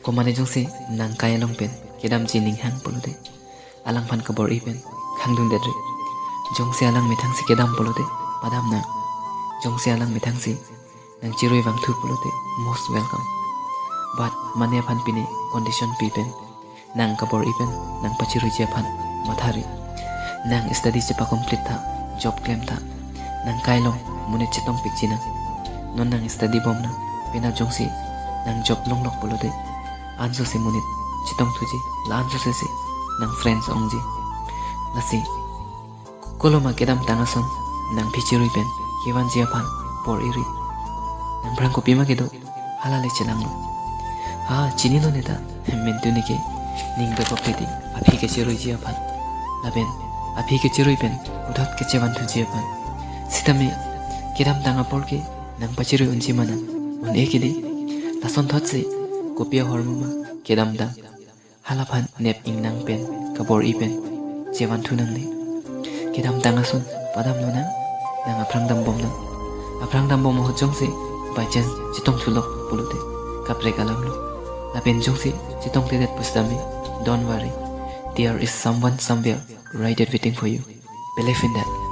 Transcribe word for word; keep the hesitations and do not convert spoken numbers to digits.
Komane jongsi nang kai along pen kedamji ninghang pulote, alangphan kabor-i pen khangdundet ri. Jongsi alang methangsi kedam pulote, padam nang. Jongsi alang methangsi nang chirui vangthu pulote, most welcome. But mane aphan pine condition pi pen nang kabor-i pen nang pachiruiji aphan mathari. Nang study chepa complete tha, job klem tha. Nang kai along monit chetongpikji nang. Non nang study bom nang, penap jongsi nang job longlok pulote, ansose monit chetongthuji, la ansose si nang friends ongji. Lasi koloma kedamtang ason nang aphi chirui pen kevanji aphan bor-i ri. Nang aphrang kopima kedo, hala le chelanglo. Ha, chininon eta, mentu neke ning dokok hedi, aphi kechiruiji aphan. Lapen aphi kechirui pen puthot kechevanthuji aphan. Sitame kedamtang apor ke nang pachirui unji ma nang? Un-e hedi. Lasonthotsi kopi ahormu ma kedamtang? Halaphan nep ingnang pen, kabor-i pen chevanthu nangne. Kedamtang ason padamlo nang, nang aphrang dambom nang. Aphrang dambom ahut jongsi by chance chetongthulok pulote, kaprek alamlo. Lapen jongsi chetongthedet pusitame, don't worry. There is someone somewhere right there waiting for you. Believe in that.